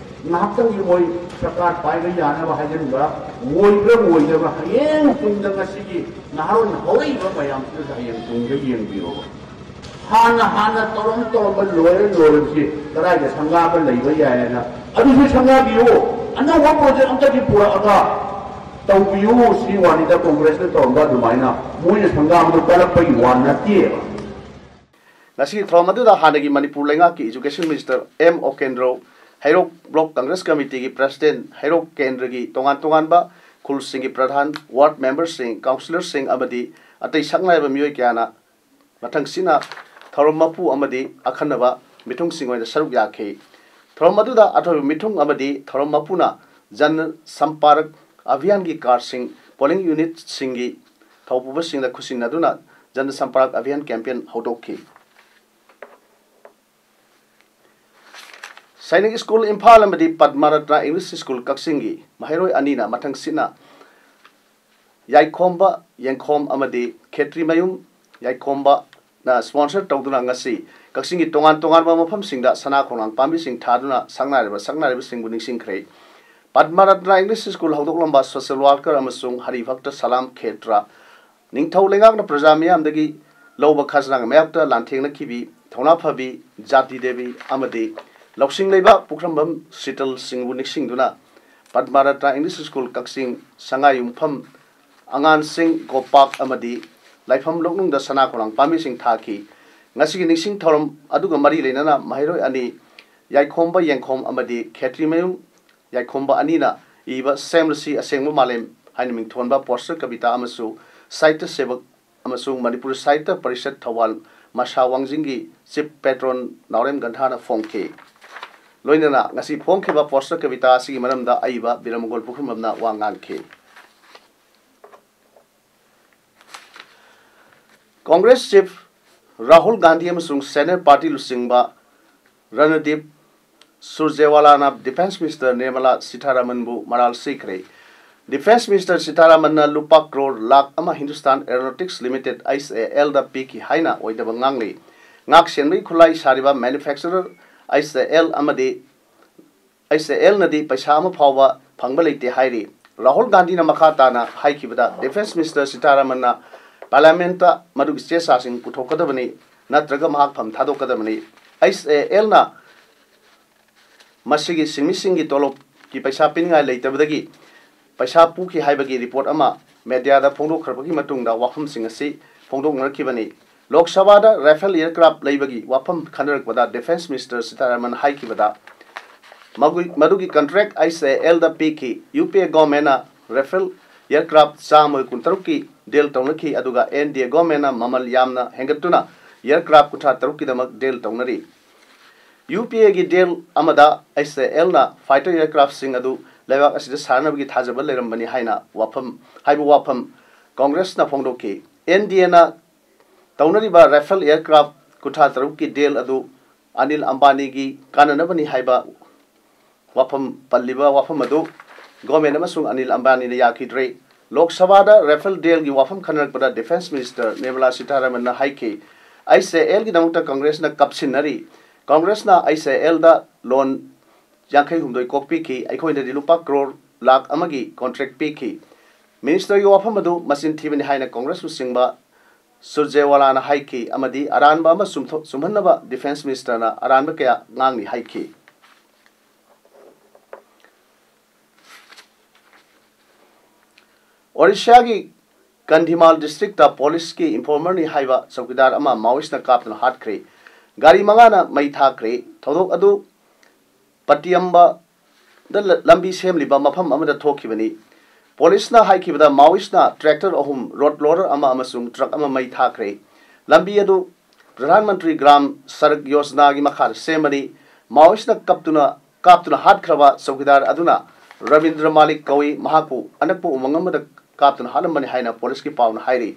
ꯉꯥꯏꯍꯥꯛꯇꯪꯒꯤ ꯃꯣꯏ ꯁꯔꯀꯥꯔ ꯄꯥꯏꯕ ꯌꯥꯅꯕ ꯍꯥꯏꯖꯟꯕ ꯑꯣꯏꯕ꯭ꯔꯥ ꯑꯣꯏꯗꯕ꯭ꯔꯥ, ꯍꯌꯦꯡ ꯇꯨꯡꯗ ꯉꯁꯤꯒꯤ ꯅꯍꯥꯔꯣꯟ ꯍꯧꯔꯛꯏꯕ ꯃꯌꯥꯝꯁꯤꯅꯁꯨ ꯍꯌꯦꯡ ꯇꯨꯡꯗ ꯌꯦꯡꯕꯤꯔꯣꯕ꯫ ꯍꯥꯟꯅ ꯍꯥꯟꯅ ꯇꯧꯔꯝ ꯇꯧꯔꯝꯕ ꯂꯣꯏꯔ ꯂꯣꯏꯔꯕꯁꯤ ꯀꯗꯥꯏꯗ ꯁꯪꯒꯥꯕ ꯂꯩꯕ ꯌꯥꯏ ꯍꯥꯏꯅ, ꯑꯗꯨꯁꯨ ꯁꯪꯒꯥꯕꯤꯌꯨ꯫ ꯑꯅꯧꯕ project ꯑꯝꯇꯗꯤ ꯄꯨꯔꯛꯑꯒ ꯇꯧꯕꯤꯌꯨ꯫ ꯁꯤ ꯋꯥꯅꯤꯗ, ꯀꯣꯡꯒ꯭ꯔꯦꯁꯅ ꯇꯧꯔꯝꯕ ꯑꯗꯨꯃꯥꯏꯅ ꯃꯣꯏꯅ ꯁꯪꯒꯥꯕꯗꯨ ꯀꯜꯂꯛꯄꯒꯤ ꯋꯥ ꯅꯠꯇꯦꯕ꯫ ꯉꯁꯤꯒꯤ ꯊꯧꯔꯝ ꯑꯗꯨꯗ ꯍꯥꯟꯅꯒꯤ ꯃꯅꯤꯄꯨꯔ ꯂꯩꯉꯥꯛꯀꯤ Education Minister ꯑꯦꯝ ꯑꯣꯀꯦꯟꯗ꯭ꯔꯣ, ꯍꯩꯔꯣꯛ Block Congress Committeeꯒꯤ President, ꯍꯩꯔꯣꯛ ꯀꯦꯟꯗ꯭ꯔꯒꯤ ꯇꯣꯉꯥꯟ ꯇꯣꯉꯥꯟꯕ ꯈꯨꯜꯁꯤꯡꯒꯤ ꯄ꯭ꯔꯙꯥꯟ, ward memberꯁꯤꯡ, councillorꯁꯤꯡ ꯑꯃꯗꯤ ꯑꯇꯩ ꯁꯛꯅꯥꯏꯔꯕ ꯃꯤꯑꯣꯏ ꯀꯌꯥꯅ ꯃꯊꯪꯁꯤꯠꯅ ꯊꯧꯔꯝ ꯃꯄꯨ ꯑꯃꯗꯤ ꯑꯈꯟꯅꯕ ꯃꯤꯊꯨꯡꯁꯤꯡ ꯑꯣꯏꯅ ꯁꯔꯨꯛ ꯌꯥꯈꯤ꯫ ꯊꯧꯔꯝ ꯑꯗꯨꯗ ꯑꯊꯣꯏꯕ ꯃꯤꯊꯨꯡ ꯑꯃꯗꯤ ꯊꯧꯔꯝ ꯃꯄꯨꯅ ꯖꯟ ꯁꯝꯄꯥꯔꯛ ꯑꯚꯤꯌꯥꯟꯒꯤ cardꯁꯤꯡ polling unitꯁꯤꯡꯒꯤ ꯊꯧꯄꯨꯕꯁꯤꯡꯗ ꯈꯨꯠꯁꯤꯟꯅꯗꯨꯅ ꯖꯟ ꯁꯝꯄꯥꯔꯛ ꯑꯚꯤꯌꯥꯟ campaign ꯍꯧꯗꯣꯛꯈꯤ꯫ ꯁꯥꯏꯅꯤꯛ ꯁ꯭ꯀꯨꯜ ꯏꯝꯐꯥꯜ ꯑꯃꯗꯤ ꯄꯗꯃꯔꯠꯅ ꯏꯪꯂꯤꯁ ꯁ꯭ꯀꯨꯜ ꯀꯛꯆꯤꯡꯒꯤ ꯃꯍꯩꯔꯣꯏ ꯑꯅꯤꯅ ꯃꯊꯪꯁꯤꯠꯅ ꯌꯥꯏꯈꯣꯝꯕ ꯌꯦꯡꯈꯣꯝ ꯑꯃꯗꯤ ꯈꯦꯇ꯭ꯔꯤꯃꯌꯨꯝ ꯌꯥꯏꯈꯣꯝꯕꯅ sponsor ꯇꯧꯗꯨꯅ ꯉꯁꯤ ꯀꯛꯆꯤꯡꯒꯤ ꯇꯣꯉꯥꯟ ꯇꯣꯉꯥꯟꯕ ꯃꯐꯝꯁꯤꯡꯗ ꯁꯅꯥ ꯈꯣꯡꯅꯥꯡ ꯄꯥꯝꯕꯤꯁꯤꯡ ꯊꯥꯗꯨꯅ ꯁꯛꯅꯥꯏꯔꯕ ꯁꯛꯅꯥꯏꯔꯕꯁꯤꯡꯕꯨ ꯅꯤꯡꯁꯤꯡꯈ꯭ꯔꯦ꯫ ꯄꯗꯃꯔꯠꯅ ꯏꯪꯂꯤꯁ ꯁ꯭ꯀꯨꯜ ꯍꯧꯗꯣꯛꯂꯝꯕ ꯁꯣꯁꯤꯌꯦꯜ ꯋꯥꯔꯀꯔ ꯑꯃꯁꯨꯡ ꯍꯔꯤꯚꯛꯇ ꯁꯂꯥꯝ ꯈꯦꯇ꯭ꯔ ꯅꯤꯡꯊꯧ ꯂꯩꯉꯥꯛꯅ ꯄ꯭ꯔꯖꯥ ꯃꯤꯌꯥꯝꯗꯒꯤ ꯂꯧꯕ ꯈꯖꯅꯥꯒꯤ ꯃꯥꯌꯣꯛꯇ ꯂꯥꯟꯊꯦꯡꯅꯈꯤꯕꯤ ꯊꯧꯅꯥ ꯐꯕꯤ ꯖꯥꯇꯤ ꯗꯦꯕꯤ ꯑꯃꯗꯤ ꯂꯧꯁꯤꯡ ꯂꯩꯕ ꯄꯨꯈ꯭ꯔꯝꯕꯝ ꯁꯤꯇꯜꯁꯤꯡꯕꯨ ꯅꯤꯡꯁꯤꯡꯗꯨꯅ ꯄꯗꯃꯔꯠꯅ ꯏꯪꯂꯤꯁ ꯁ꯭ꯀꯨꯜ ꯀꯛꯆꯤꯡ ꯁꯉꯥꯏꯌꯨꯝꯐꯝ ꯑꯉꯥꯟꯁꯤꯡ ꯒꯣꯄꯥꯛ ꯑꯃꯗꯤ ꯂꯥꯏꯐꯝ ꯂꯣꯛꯅꯨꯡꯗ ꯁꯅꯥ ꯈꯣꯡꯅꯥꯡ ꯄꯥꯝꯕꯤꯁꯤꯡ ꯊꯥꯈꯤ꯫ ꯉꯁꯤꯒꯤ ꯅꯤꯡꯁꯤꯡ ꯊꯧꯔꯝ ꯑꯗꯨꯒ ꯃꯔꯤ ꯂꯩꯅꯅ ꯃꯍꯩꯔꯣꯏ ꯑꯅꯤ ꯌꯥꯏꯈꯣꯝꯕ ꯌꯦꯡꯈꯣꯝ ꯑꯃꯗꯤ ꯈꯦꯇ꯭ꯔꯤꯃꯌꯨꯝ ꯌꯥꯏꯈꯣꯝꯕ ꯑꯅꯤꯅ ꯏꯕ ꯁꯦꯝꯂꯁꯤ ꯑꯁꯦꯡꯕ ꯃꯥꯂꯦꯝ ꯍꯥꯏꯅ ꯃꯤꯡꯊꯣꯟꯕ ꯄꯣꯁꯇꯔ ꯀꯕꯤꯇꯥ ꯑꯃꯁꯨ ꯁꯥꯍꯤꯇ꯭ꯌ ꯁꯦꯕꯛ ꯑꯃꯁꯨꯡ ꯃꯅꯤꯄꯨꯔ ꯁꯥꯍꯤꯇ꯭ꯌ ꯄꯔꯤꯁꯠ ꯊꯧꯕꯥꯜ ꯃꯁꯥ ꯋꯥꯡꯖꯤꯡꯒꯤ ꯆꯤꯐ ꯄꯦꯇ꯭ꯔꯣꯟ ꯅꯥꯎꯔꯦꯝ ꯒꯟꯙꯥꯅ ꯐꯣꯡꯈꯤ꯫ ꯂꯣꯏꯅꯅ ꯉꯁꯤ ꯐꯣꯡꯈꯤꯕ ꯄꯣꯁꯇꯔ ꯀꯕꯤꯇꯥ ꯑꯁꯤꯒꯤ ꯃꯔꯝꯗ ꯑꯏꯕ ꯕꯤꯔꯃꯒꯣꯜ ꯄꯨꯈ꯭ꯔꯝꯕꯝꯅ ꯋꯥ ꯉꯥꯡꯈꯤ꯫ ꯀꯣꯡꯒ꯭ꯔꯦꯁ ꯆꯤꯐ ꯔꯥꯍꯨꯜ ꯒꯥꯟꯙꯤ ꯑꯃꯁꯨꯡ ꯁꯦꯅꯦꯠ ꯄꯥꯔꯇꯤ ꯂꯨꯆꯤꯡꯕ ꯔꯅꯗꯤꯞ ꯁꯨꯔꯖꯦꯋꯥꯂꯥꯅ ꯗꯤꯐꯦꯟꯁ ꯃꯤꯅꯤꯁꯇꯔ ꯅꯤꯔꯃꯂꯥ ꯁꯤꯊꯥꯔꯥꯃꯟꯕꯨ ꯃꯔꯥꯜ ꯁꯤꯈ꯭ꯔꯦ꯫ ꯗꯤꯐꯦꯟꯁ ꯃꯤꯅꯤꯁꯇꯔ ꯁꯤꯊꯥꯔꯥꯃꯟꯅ ꯂꯨꯄꯥ ꯀ꯭ꯔꯣꯔ ꯂꯥꯈ ꯑꯃ ꯍꯤꯟꯗꯨꯁꯇꯥꯟ ꯑꯦꯔꯣꯅꯣꯇꯤꯛꯁ ꯂꯤꯃꯤꯇꯦꯗ, ꯑꯩꯆ ꯑꯦ ꯑꯦꯜꯗ ꯄꯤꯈꯤ ꯍꯥꯏꯅ ꯑꯣꯏꯗꯕ ꯉꯥꯡꯂꯤ꯫ ꯉꯥꯛ ꯁꯦꯟꯕꯒꯤ ꯈꯨꯠꯂꯥꯏ ꯁꯥꯔꯤꯕ ꯃꯦꯅꯨꯐꯦꯛꯆꯔꯔ ꯑꯩꯆ ꯑꯦ ꯑꯦꯜ ꯑꯃꯗꯤ ꯑꯩꯆ ꯑꯦ ꯑꯦꯜꯅꯗꯤ ꯄꯩꯁꯥ ꯑꯃ ꯐꯥꯎꯕ ꯐꯪꯕ ꯂꯩꯇꯦ ꯍꯥꯏꯔꯤ꯫ ꯔꯥꯍꯨꯜ ꯒꯥꯟꯙꯤꯅ ꯃꯈꯥ ꯇꯥꯅ ꯍꯥꯏꯈꯤꯕꯗ, ꯗꯤꯐꯦꯟꯁ ꯃꯤꯅꯤꯁꯇꯔ ꯁꯤꯇꯥꯔꯥꯃꯟꯅ ꯄꯥꯔꯂꯤꯌꯥꯃꯦꯟꯠꯇ ꯃꯗꯨꯒꯤ ꯆꯦ ꯆꯥꯁꯤꯡ ꯄꯨꯊꯣꯛꯀꯗꯕꯅꯤ, ꯅꯠꯇ꯭ꯔꯒ ꯃꯍꯥꯛ ꯐꯝ ꯊꯥꯗꯣꯛꯀꯗꯕꯅꯤ꯫ ꯑꯩꯆ ꯑꯦ ꯑꯦꯜꯅ ꯃꯁꯤꯒꯤ ꯁꯤꯟꯃꯤꯁꯤꯡꯒꯤ ꯇꯣꯂꯣꯞꯀꯤ ꯄꯩꯁꯥ ꯄꯤꯅꯤꯡꯉꯥꯏ ꯂꯩꯇꯕꯗꯒꯤ ꯄꯩꯁꯥ ꯄꯨꯈꯤ ꯍꯥꯏꯕꯒꯤ ꯔꯤꯄꯣꯔꯠ ꯑꯃ ꯃꯦꯗꯤꯌꯥꯗ ꯐꯣꯡꯗꯣꯛꯈ꯭ꯔꯕꯒꯤ ꯃꯇꯨꯡꯗ ꯋꯥꯐꯝꯁꯤꯡ ꯑꯁꯤ ꯐꯣꯡꯗꯣꯛꯅꯔꯛꯈꯤꯕꯅꯤ꯫ ꯂꯣꯛ ꯁꯚꯥꯗ ꯔꯥꯐꯦꯜ ꯑꯦꯌꯔꯀ꯭ꯔꯥꯐ ꯂꯩꯕꯒꯤ ꯋꯥꯐꯝ ꯈꯟꯅꯔꯛꯄꯗ ꯗꯤꯐꯦꯟꯁ ꯃꯤꯅꯤꯁꯇꯔ ꯁꯤꯇꯥꯔꯥꯃꯟ ꯍꯥꯏꯈꯤꯕꯗ, ꯃꯒꯨ-, ꯃꯗꯨꯒꯤ ꯀꯟꯇ꯭ꯔꯦꯛ ꯑꯩꯆ ꯑꯦ ꯑꯦꯜꯗ ꯄꯤꯈꯤ꯫ ꯌꯨ ꯄꯤ ꯑꯦ ꯒꯣꯔꯃꯦꯟꯅ ꯔꯥꯐꯦꯜ ꯑꯦꯌꯔꯀ꯭ꯔꯥꯐ ꯆꯥꯝꯃꯒ ꯀꯨꯟꯇꯔꯨꯛꯀꯤ ꯗꯤꯜ ꯇꯧꯅꯈꯤ, ꯑꯗꯨꯒ ꯑꯦꯟ ꯗꯤ ꯑꯦ ꯒꯣꯔꯃꯦꯟꯅ ꯃꯃꯜ ꯌꯥꯝꯅ ꯍꯦꯟꯒꯠꯇꯨꯅ ꯑꯦꯌꯔꯀ꯭ꯔꯥꯐ ꯀꯨꯟꯊ꯭ꯔꯥ ꯇꯔꯨꯛꯀꯤꯗꯃꯛ ꯗꯤꯜ ꯇꯧꯅꯔꯤ꯫ ꯌꯨ ꯄꯤ ꯑꯦꯒꯤ ꯗꯤꯜ ꯑꯃꯗ ꯑꯩꯆ ꯑꯦ ꯑꯦꯜꯅ ꯐꯥꯏꯇꯔ ꯑꯦꯌꯔꯀ꯭ꯔꯥꯐꯁꯤꯡ ꯑꯗꯨ ꯂꯩꯕꯥꯛ ꯑꯁꯤꯗ ꯁꯥꯟꯅꯕꯒꯤ ꯊꯥꯖꯕ ꯂꯩꯔꯝꯕꯅꯤ ꯍꯥꯏꯅ ꯋꯥꯐꯝ, ꯍꯥꯏꯕ ꯋꯥꯐꯝ ꯀꯣꯡꯒ꯭ꯔꯦꯁꯅ ꯐꯣꯡꯗꯣꯛꯈꯤ꯫ ꯑꯦꯟ ꯗꯤ ꯑꯦꯅ ꯇꯧꯅꯔꯤꯕ ꯔꯥꯐꯦꯜ ꯑꯦꯌꯔꯀ꯭ꯔꯥꯐ ꯀꯨꯟꯊ꯭ꯔꯥ ꯇꯔꯨꯛꯀꯤ ꯗꯤꯜ ꯑꯗꯨ ꯑꯅꯤꯜ ꯑꯝꯕꯥꯅꯤꯒꯤ ꯀꯥꯟꯅꯅꯕꯅꯤ ꯍꯥꯏꯕ ꯋꯥꯐꯝ, ꯄꯜꯂꯤꯕ ꯋꯥꯐꯝ ꯑꯗꯨ ꯒꯣꯔꯃꯦꯟ ꯑꯃꯁꯨꯡ ꯑꯅꯤꯜ ꯑꯝꯕꯥꯅꯤꯅ ꯌꯥꯈꯤꯗ꯭ꯔꯦ꯫ ꯂꯣꯛ ꯁꯚꯥꯗ ꯔꯥꯐꯦꯜ ꯗꯤꯜꯒꯤ ꯋꯥꯐꯝ ꯈꯟꯅꯔꯛꯄꯗ ꯗꯤꯐꯦꯟꯁ ꯃꯤꯅꯤꯁꯇꯔ ꯅꯤꯔꯃꯂꯥ ꯁꯤꯇꯥꯔꯥꯃꯟꯅ ꯍꯥꯏꯈꯤ, ꯑꯩꯆ ꯑꯦ ꯑꯦꯜꯒꯤꯗꯃꯛꯇ ꯀꯪꯒ꯭ꯔꯦꯁꯅ ꯀꯞꯁꯤꯟꯅꯔꯤ꯫ ꯀꯪꯒ꯭ꯔꯦꯁꯅ ꯑꯩꯆ ꯑꯦ ꯑꯦꯜꯗ ꯂꯣꯟ ꯌꯥꯡꯈꯩ ꯍꯨꯝꯗꯣꯏ ꯀꯣꯛꯄꯤꯈꯤ꯫ ꯑꯩꯈꯣꯏꯅꯗꯤ ꯂꯨꯄꯥ ꯀ꯭ꯔꯣꯔ ꯂꯥꯈ ꯑꯃꯒꯤ ꯀꯣꯟꯇ꯭ꯔꯦꯛ ꯄꯤꯈꯤ꯫ ꯃꯤꯅꯤꯁꯇꯔꯒꯤ ꯋꯥꯐꯝ ꯑꯗꯨ ꯃꯆꯤꯟ ꯊꯤꯕꯅꯤ ꯍꯥꯏꯅ ꯀꯪꯒ꯭ꯔꯦꯁ ꯂꯨꯆꯤꯡꯕ ꯁꯨꯔꯖꯦꯋꯥꯂꯥꯅ ꯍꯥꯏꯈꯤ ꯑꯃꯗꯤ ꯑꯔꯥꯟꯕ ꯑꯃ ꯆꯨꯝꯊꯣꯛ-, ꯆꯨꯝꯍꯟꯅꯕ ꯗꯤꯐꯦꯟꯁ ꯃꯤꯅꯤꯁꯇꯔꯅ ꯑꯔꯥꯟꯕ ꯀꯌꯥ ꯉꯥꯡꯂꯤ ꯍꯥꯏꯈꯤ꯫ ꯑꯣꯔꯤꯁꯥꯒꯤ ꯀꯟꯙꯤꯃꯥꯜ ꯗꯤꯁꯇ꯭ꯔꯤꯛꯇ ꯄꯨꯂꯤꯁꯀꯤ ꯏꯟꯐꯣꯔꯃꯔꯅꯤ ꯍꯥꯏꯕ ꯆꯧꯀꯤꯗꯥꯔ ꯑꯃ ꯃꯥꯑꯣꯏꯁꯅ ꯀꯥꯞꯇꯨꯅ ꯍꯥꯠꯈ꯭ꯔꯦ꯫ ꯒꯥꯔꯤ ꯃꯉꯥꯅ ꯃꯩ ꯊꯥꯈ꯭ꯔꯦ꯫ ꯊꯧꯗꯣꯛ ꯑꯗꯨ ꯄꯇꯤꯌꯝꯕꯗ ꯂ-, ꯂꯝꯕꯤ ꯁꯦꯝꯂꯤꯕ ꯃꯐꯝ ꯑꯃꯗ ꯊꯣꯛꯈꯤꯕꯅꯤ꯫ ꯄꯨꯂꯤꯁꯅ ꯍꯥꯏꯈꯤꯕꯗ ꯃꯥꯑꯣꯏꯁꯅ ꯇ꯭ꯔꯦꯛꯇꯔ ꯑꯍꯨꯝ, ꯔꯣꯗ ꯂꯣꯗꯔ ꯑꯃ ꯑꯃꯁꯨꯡ ꯇ꯭ꯔꯛ ꯑꯃ ꯃꯩ ꯊꯥꯈ꯭ꯔꯦ꯫ ꯂꯝꯕꯤ ꯑꯗꯨ ꯄ꯭ꯔꯙꯥꯟ ꯃꯟꯇ꯭ꯔꯤ ꯒ꯭ꯔꯥꯝ ꯁꯔꯛ ꯌꯣꯖꯅꯥꯒꯤ ꯃꯈꯥꯗ ꯁꯦꯝꯕꯅꯤ꯫ ꯃꯥꯑꯣꯏꯁꯅ ꯀꯞꯇꯨꯅ, ꯀꯥꯞꯇꯨꯅ ꯍꯥꯠꯈ꯭ꯔꯕ ꯆꯧꯀꯤꯗꯥꯔ ꯑꯗꯨꯅ ꯔꯕꯤꯟꯗ꯭ꯔ ꯃꯥꯂꯤꯛ ꯀꯧꯏ꯫ ꯃꯍꯥꯛꯄꯨ ꯑꯅꯛꯄ ꯎꯃꯪ ꯑꯃꯗ ꯀꯥꯞꯇꯨꯅ ꯍꯥꯠꯂꯝꯕꯅꯤ ꯍꯥꯏꯅ ꯄꯨꯂꯤꯁꯀꯤ ꯄꯥꯎꯅ ꯍꯥꯏꯔꯤ꯫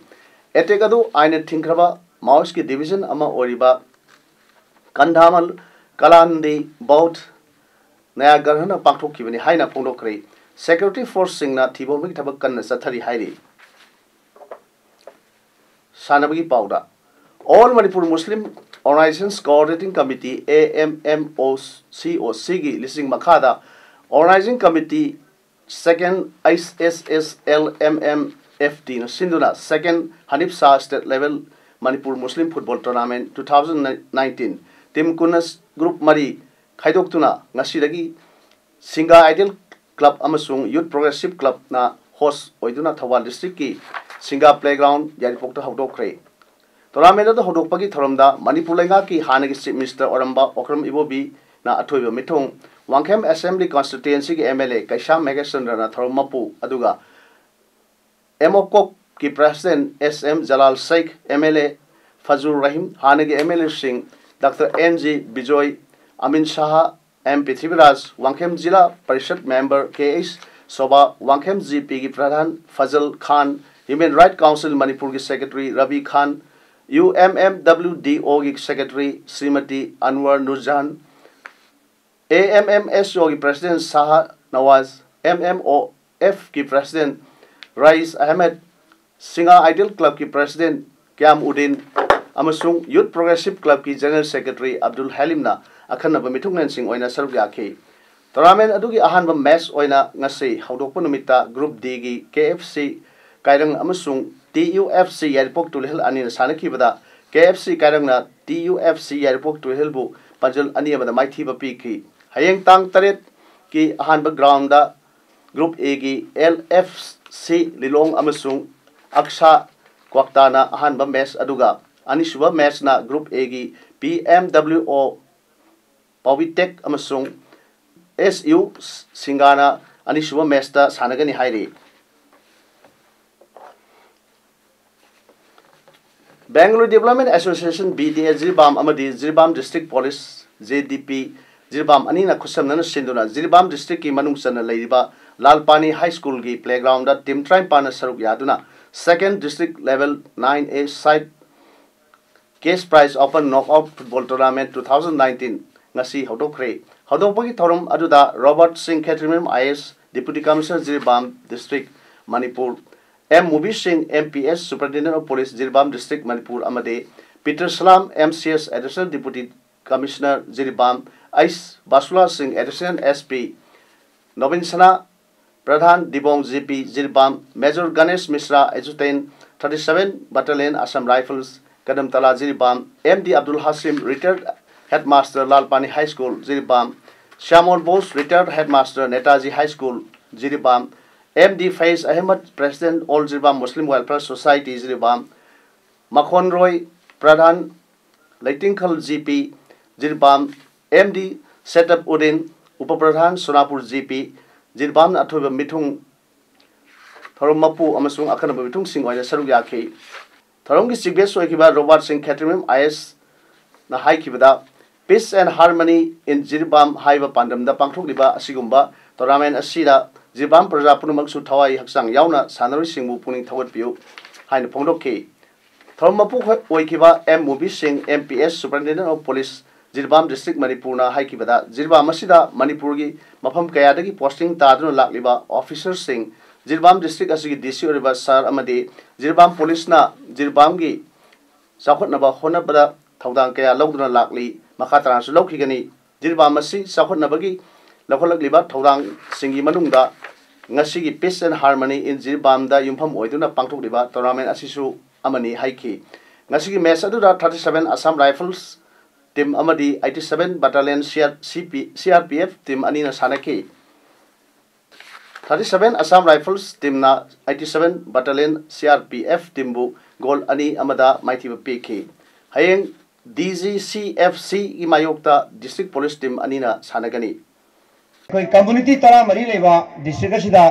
ꯑꯦꯇꯦꯛ ꯑꯗꯨ ꯑꯥꯏꯟꯅ ꯊꯤꯡꯈ꯭ꯔꯕ ꯃꯥꯑꯣꯏꯁꯀꯤ ꯗꯤꯚꯤꯖꯟ ꯑꯃ ꯑꯣꯏꯔꯤꯕ ꯀꯟꯙꯥꯃꯜ ꯀꯂꯥꯟꯗꯤ ꯕꯧꯗ ꯅꯌꯥꯒ꯭ꯔꯍꯅ ꯄꯥꯡꯊꯣꯛꯈꯤꯕꯅꯤ ꯍꯥꯏꯅ ꯐꯣꯡꯗꯣꯛꯈ꯭ꯔꯦ꯫ ꯁꯦꯀ꯭ꯌꯨꯔꯤꯇꯤ ꯐꯣꯔꯁꯁꯤꯡꯅ ꯊꯤꯕ ꯍꯨꯝꯕꯒꯤ ꯊꯕꯛ ꯀꯟꯅ ꯆꯠꯊꯔꯤ ꯍꯥꯏꯔꯤ꯫ ꯁꯥꯟꯅꯕꯒꯤ ꯄꯥꯎꯗ, All Manipur Muslim Organizations Coordinating Committee, A M M O C O C ꯒꯤ ꯂꯤꯁꯤꯡ ꯃꯈꯥꯗ Organizing Committee Second H S S L M M F T ꯅ ꯁꯤꯟꯗꯨꯅ Second Hanif Shah State Level Manipur Muslim Football Tournament two thousand nineteen team ꯀꯨꯟꯅ group ꯃꯔꯤ ꯈꯥꯏꯗꯣꯛꯇꯨꯅ ꯉꯁꯤꯗꯒꯤ ꯁꯤꯡꯒꯥ ideal club ꯑꯃꯁꯨꯡ ꯌꯨꯠ progressive ꯀ꯭ꯂꯕꯅ host ꯑꯣꯏꯗꯨꯅ ꯊꯧꯕꯥꯜ ꯗꯤꯁꯇ꯭ꯔꯤꯛꯀꯤ ꯁꯤꯡꯒꯥ ꯄ꯭ꯂꯦꯒ꯭ꯔꯥꯎꯟ ꯌꯥꯏꯔꯤꯄꯣꯛꯇ ꯍꯧꯗꯣꯛꯈ꯭ꯔꯦ꯫ ꯇꯣꯔꯅꯥꯃꯦꯟ ꯑꯗꯨ ꯍꯧꯗꯣꯛꯄꯒꯤ ꯊꯧꯔꯝꯗ ꯃꯅꯤꯄꯨꯔ ꯂꯩꯉꯥꯛꯀꯤ ꯍꯥꯟꯅꯒꯤ ꯆꯤꯐ ꯃꯤꯅꯤꯁꯇꯔ ꯑꯣꯏꯔꯝꯕ ꯑꯣꯀ꯭ꯔꯝ ꯏꯕꯣꯕꯤꯅ ꯑꯊꯣꯏꯕ ꯃꯤꯊꯨꯡ, ꯋꯥꯡꯈꯦꯝ ꯑꯦꯁꯦꯝꯕ꯭ꯂꯤ ꯀꯣꯟꯁꯇꯤꯇ꯭ꯋꯦꯟꯁꯤꯒꯤ ꯑꯦꯝ ꯑꯦꯜ ꯑꯦ ꯀꯩꯁꯥꯝ ꯃꯦꯘꯦꯁꯆꯟꯗ꯭ꯔꯅ ꯊꯧꯔꯝ ꯃꯄꯨ, ꯑꯗꯨꯒ ꯑꯦꯃꯣꯀꯣꯞꯀꯤ president S M Jalal Shekh, M L A Fazur Rahim, ꯍꯥꯟꯅꯒꯤ ꯑꯦꯝ ꯑꯦꯜ ꯑꯦꯁꯤꯡ doctor N G Bijoy, Amin Shah, M Prithviraj, Wangkhem zila parishad member K H Sobha, Wangkhem G ꯄꯤꯒꯤ pradhan Fazal Khan, human rights council ꯃꯅꯤꯄꯨꯔꯒꯤ secretary Rabi Khan, U M M W D ꯑꯣꯒꯤ secretary Shrimati Anwar Nurjahan, A M M ꯑꯦꯁ ꯑꯣꯒꯤ president Shah Nawaz, M M O ꯑꯦꯐꯀꯤ president rice Ahmed, ꯁꯤꯡꯒꯥ ideal ꯀ꯭ꯂꯕꯀꯤ president ꯀ꯭ꯌꯥꯝ ꯎꯗꯤꯟ, ꯑꯃꯁꯨꯡ Youth Progressive Clubꯀꯤ General Secretary Abdul ꯍꯦꯂꯤꯝꯅ ꯑꯈꯟꯅꯕ ꯃꯤꯊꯨꯡꯂꯦꯟꯁꯤꯡ ꯑꯣꯏꯅ ꯁꯔꯨꯛ ꯌꯥꯈꯤ꯫ Tournament ꯑꯗꯨꯒꯤ ꯑꯍꯥꯟꯕ match ꯑꯣꯏꯅ ꯉꯁꯤ ꯍꯧꯗꯣꯛꯄ ꯅꯨꯃꯤꯠꯇ Group Dꯒꯤ K F C ꯀꯥꯏꯔꯪ ꯑꯃꯁꯨꯡ T U F C ꯌꯥꯏꯔꯤꯄꯣꯛ ꯇꯨꯂꯤꯍꯜ ꯑꯅꯤꯅ ꯁꯥꯟꯅꯈꯤꯕꯗ K F C ꯀꯥꯏꯔꯪꯅ T U F C ꯌꯥꯏꯔꯤꯄꯣꯛ ꯇꯨꯂꯤꯍꯜꯕꯨ ꯄꯥꯟꯖꯜ ꯑꯅꯤ ꯑꯃꯗ ꯃꯥꯏꯊꯤꯕ ꯄꯤꯈꯤ꯫ ꯍꯌꯦꯡ ꯇꯥꯡ ꯇꯔꯦꯠꯀꯤ ꯑꯍꯥꯟꯕ groundꯗ Group Aꯒꯤ L F C ꯂꯤꯂꯣꯡ ꯑꯃꯁꯨꯡ ꯑꯛꯁꯥ ꯀ꯭ꯋꯥꯛꯇꯥꯅ ꯑꯍꯥꯟꯕ match, ꯑꯗꯨꯒ ꯑꯅꯤꯁꯨꯕ matchꯅ Group Aꯒꯤ P M W O ꯄꯥꯎꯕꯤꯇꯦꯛ ꯑꯃꯁꯨꯡ S U ꯁꯤꯡꯒꯥꯅ ꯑꯅꯤꯁꯨꯕ matchꯇ ꯁꯥꯟꯅꯒꯅꯤ ꯍꯥꯏꯔꯤ꯫ Bangalore Development Association, B D A, Jiribam ꯑꯃꯗꯤ Jiribam District Police, J D P, Jiribam ꯑꯅꯤꯅ ꯈꯨꯠꯁꯝꯅꯅ ꯁꯤꯟꯗꯨꯅ ꯖꯤꯔꯤꯕꯥꯝ districtꯀꯤ ꯃꯅꯨꯡ ꯆꯟꯅ ꯂꯩꯔꯤꯕ ꯂꯥꯜꯄꯥꯅꯤ High Schoolꯒꯤ playgroundꯗ team ꯇꯔꯥꯅꯤꯄꯥꯟꯅ ꯁꯔꯨꯛ ꯌꯥꯗꯨꯅ Second District Level nine A side Cash Prize Open Knockout Football Tournament two thousand nineteen ꯉꯁꯤ ꯍꯧꯗꯣꯛꯈ꯭ꯔꯦ꯫ ꯍꯧꯗꯣꯛꯄꯒꯤ ꯊꯧꯔꯝ ꯑꯗꯨꯗ ꯔꯣꯕꯔꯠ ꯁꯤꯡ ꯈꯦꯇ꯭ꯔꯤꯃꯌꯨꯝ I A S, Deputy Commissioner, Jiribam District, Manipur, M ꯃꯨꯕꯤ ꯁꯤꯡ, M P S, Superintendent of Police, Jiribam District, Manipur, ꯑꯃꯗꯤ Peter Salam, M C S, Additional Deputy Commissioner, Jiribam, H Basula Singh, Additional S P, Nobin ꯁꯅꯥ ꯄ꯭ꯔꯙꯥꯟ, ꯗꯤꯕꯣꯡ G P, Jiribam, Major Ganesh ꯃꯤꯁ꯭ꯔꯥ, Adjutant, thirty seven Battalion, Assam Rifles, ꯀꯗꯝꯇꯂꯥ, Jiribam, M D Abdul ꯍꯥꯁꯤꯝ, Retired Headmaster, ꯂꯥꯜꯄꯥꯅꯤ High School, Jiribam, ꯁ꯭ꯌꯥꯃꯣꯜ Bose, Retired Headmaster, Netaji High School, Jiribam, M D Faiz Ahmad, President, All Jiribam Muslim Welfare Society, Jiribam, ꯃꯈꯣꯟꯔꯣꯏ ꯄ꯭ꯔꯙꯥꯟ, ꯂꯩꯇꯤꯡꯈꯜ G P, Jiribam, M D ꯁꯦꯇꯞ Uddin, ꯎꯄ ꯄ꯭ꯔꯙꯥꯟ, ꯁꯣꯅꯥꯄꯨꯔ G P, ꯖꯤꯔꯤꯕꯥꯝꯅ ꯑꯊꯣꯏꯕ ꯃꯤꯊꯨꯡ, ꯊꯧꯔꯝ ꯃꯄꯨ ꯑꯃꯁꯨꯡ ꯑꯈꯟꯅꯕ ꯃꯤꯊꯨꯡꯁꯤꯡ ꯑꯣꯏꯅ ꯁꯔꯨꯛ ꯌꯥꯈꯤ꯫ ꯊꯧꯔꯝꯒꯤ chief guest ꯑꯣꯏꯈꯤꯕ ꯔꯣꯕꯥꯔꯠ ꯁꯤꯡ ꯈꯦꯇ꯭ꯔꯤꯃꯌꯨꯝ I A S ꯅ ꯍꯥꯏꯈꯤꯕꯗ, Peace and Harmony in Jiribam ꯍꯥꯏꯕ ꯄꯥꯟꯗꯝꯗ ꯄꯥꯡꯊꯣꯛꯂꯤꯕ ꯑꯁꯤꯒꯨꯝꯕ tournament ꯑꯁꯤꯗ ꯖꯤꯔꯤꯕꯥꯝ ꯄ꯭ꯔꯖꯥ ꯄꯨꯝꯅꯃꯛꯁꯨ ꯊꯋꯥꯏ ꯍꯛꯆꯥꯡ ꯌꯥꯎꯅ ꯁꯥꯟꯅꯔꯣꯏꯁꯤꯡꯕꯨ ꯄꯨꯛꯅꯤꯡ ꯊꯧꯒꯠꯄꯤꯌꯨ ꯍꯥꯏꯅ ꯐꯣꯡꯗꯣꯛꯈꯤ꯫ ꯊꯧꯔꯝ ꯃꯄꯨ ꯑꯣꯏꯈꯤꯕ M ꯃꯨꯕꯤ ꯁꯤꯡ, M P S, Superintendent of Police, Jiribam District, ꯃꯅꯤꯄꯨꯔꯅ ꯍꯥꯏꯈꯤꯕꯗ, ꯖꯤꯔꯤꯕꯥꯝ ꯑꯁꯤꯗ ꯃꯅꯤꯄꯨꯔꯒꯤ ꯃꯐꯝ ꯀꯌꯥꯗꯒꯤ posting ꯇꯥꯗꯨꯅ ꯂꯥꯛꯂꯤꯕ officerꯁꯤꯡ, ꯖꯤꯔꯤꯕꯥꯝ district ꯑꯁꯤꯒꯤ D C ꯑꯣꯏꯔꯤꯕ sir ꯑꯃꯗꯤ ꯖꯤꯔꯤꯕꯥꯝ policeꯅ ꯖꯤꯔꯤꯕꯥꯝꯒꯤ ꯆꯥꯎꯈꯠꯅꯕ ꯍꯣꯠꯅꯕꯗ ꯊꯧꯗꯥꯡ ꯀꯌꯥ ꯂꯧꯗꯨꯅ ꯂꯥꯛꯂꯤ꯫ ꯃꯈꯥ ꯇꯥꯅꯁꯨ ꯂꯧꯈꯤꯒꯅꯤ꯫ ꯖꯤꯔꯤꯕꯥꯝ ꯑꯁꯤ ꯆꯥꯎꯈꯠꯅꯕꯒꯤ ꯂꯧꯈꯠꯂꯛꯂꯤꯕ ꯊꯧꯗꯥꯡꯁꯤꯡꯒꯤ ꯃꯅꯨꯡꯗ ꯉꯁꯤꯒꯤ Peace and Harmony in ꯖꯤꯔꯤꯕꯥꯝꯗ ꯌꯨꯝꯐꯝ ꯑꯣꯏꯗꯨꯅ ꯄꯥꯡꯊꯣꯛꯂꯤꯕ tournament ꯑꯁꯤꯁꯨ ꯑꯃꯅꯤ ꯍꯥꯏꯈꯤ꯫ ꯉꯁꯤꯒꯤ match ꯑꯗꯨꯗ thirty seven Assam Rifles team ꯑꯃꯗꯤ eighty seven Battalion CR, CP, CRPF team ꯑꯅꯤꯅ ꯁꯥꯟꯅꯈꯤ꯫ Thirty seven Assam Rifles teamꯅ eighty seven Battalion CRPF teamꯕꯨ goal ꯑꯅꯤ ꯑꯃꯗ ꯃꯥꯏꯊꯤꯕ ꯄꯤꯈꯤ꯫ ꯍꯌꯦꯡ DGCFCꯒꯤ ꯃꯥꯌꯣꯛꯇ District Police team ꯑꯅꯤꯅ ꯁꯥꯟꯅꯒꯅꯤ꯫ ꯑꯩꯈꯣꯏ community ꯇꯔꯥꯃꯔꯤ ꯂꯩꯕ district ꯑꯁꯤꯗ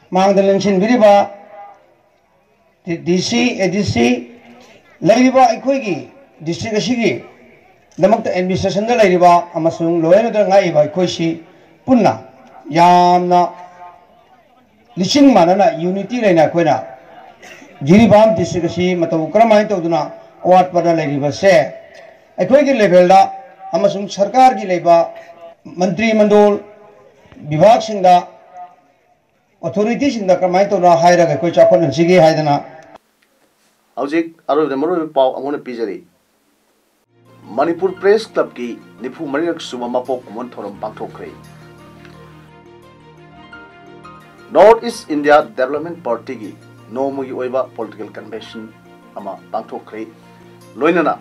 ꯃꯥꯡꯗ ꯂꯦꯡꯁꯤꯟꯕꯤꯔꯤꯕ DC, ADC ꯂꯩꯔꯤꯕ ꯑꯩꯈꯣꯏꯒꯤ district ꯑꯁꯤꯒꯤ ꯗꯃꯛꯇ administrationꯗ ꯂꯩꯔꯤꯕ ꯑꯃꯁꯨꯡ ꯂꯣꯏꯅꯗꯨꯅ ꯉꯥꯛꯏꯕ ꯑꯩꯈꯣꯏꯁꯤ ꯄꯨꯟꯅ ꯌꯥꯝꯅ ꯂꯤꯁꯤꯡ ꯃꯥꯟꯅꯅ unity ꯂꯩꯅ ꯑꯩꯈꯣꯏꯅ ꯖꯤꯔꯤꯕꯥꯝ district ꯑꯁꯤ ꯃꯇꯧ ꯀꯔꯝꯍꯥꯏꯅ ꯇꯧꯗꯨꯅ ꯑꯋꯥꯠꯄꯗ ꯂꯩꯔꯤꯕꯁꯦ ꯑꯩꯈꯣꯏꯒꯤ levelꯗ ꯑꯃꯁꯨꯡ ꯁꯔꯀꯥꯔꯒꯤ ꯂꯩꯕ ꯃꯟꯇ꯭ꯔꯤ ꯃꯟꯗꯣꯜ ꯕꯤꯚꯥꯒꯁꯤꯡꯗ authorityꯁꯤꯡꯗ ꯀꯔꯝꯍꯥꯏꯅ ꯇꯧꯅ ꯍꯥꯏꯔꯒ ꯑꯩꯈꯣꯏ ꯆꯥꯎꯈꯠꯍꯟꯁꯤꯒꯦ ꯍꯥꯏꯗꯅ꯫ ꯍꯧꯖꯤꯛ ꯑꯔꯣꯏꯕꯗ ꯃꯔꯨꯑꯣꯏꯕ ꯄꯥꯎ ꯑꯃꯨꯛ ꯍꯟꯅ ꯄꯤꯖꯔꯤ꯫ ꯃꯅꯤꯄꯨꯔ Press Clubꯀꯤ ꯅꯤꯐꯨ ꯃꯔꯤꯔꯛ ꯁꯨꯕ ꯃꯄꯣꯛ ꯀꯨꯝꯑꯣꯟ ꯊꯧꯔꯝ ꯄꯥꯡꯊꯣꯛꯈ꯭ꯔꯦ꯫ North East India Development Partyꯒꯤ ꯅꯣꯡꯃꯒꯤ ꯑꯣꯏꯕ political convention ꯑꯃ ꯄꯥꯡꯊꯣꯛꯈ꯭ꯔꯦ꯫ ꯂꯣꯏꯅꯅ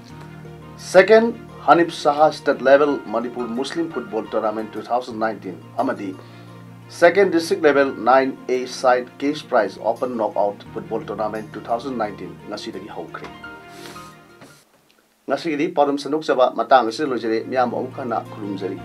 second Hanif Shah State Level Manipur Muslim Football Tournament two thousand nineteen ꯑꯃꯗꯤ second District Level nine A Side Cash Prize Open Knockout Football Tournament two thousand nineteen ꯉꯁꯤꯗꯒꯤ ꯍꯧꯈ꯭ꯔꯦ꯫ ꯉꯁꯤꯒꯤꯗꯤ ꯄꯥꯎꯗꯝ ꯁꯟꯗꯣꯛꯆꯕ ꯃꯇꯥꯡ ꯑꯁꯤꯗ ꯂꯣꯏꯖꯔꯦ꯫ ꯃꯤꯌꯥꯝꯕꯨ ꯑꯃꯨꯛ ꯍꯟꯅ ꯈꯨꯔꯨꯝꯖꯔꯤ꯫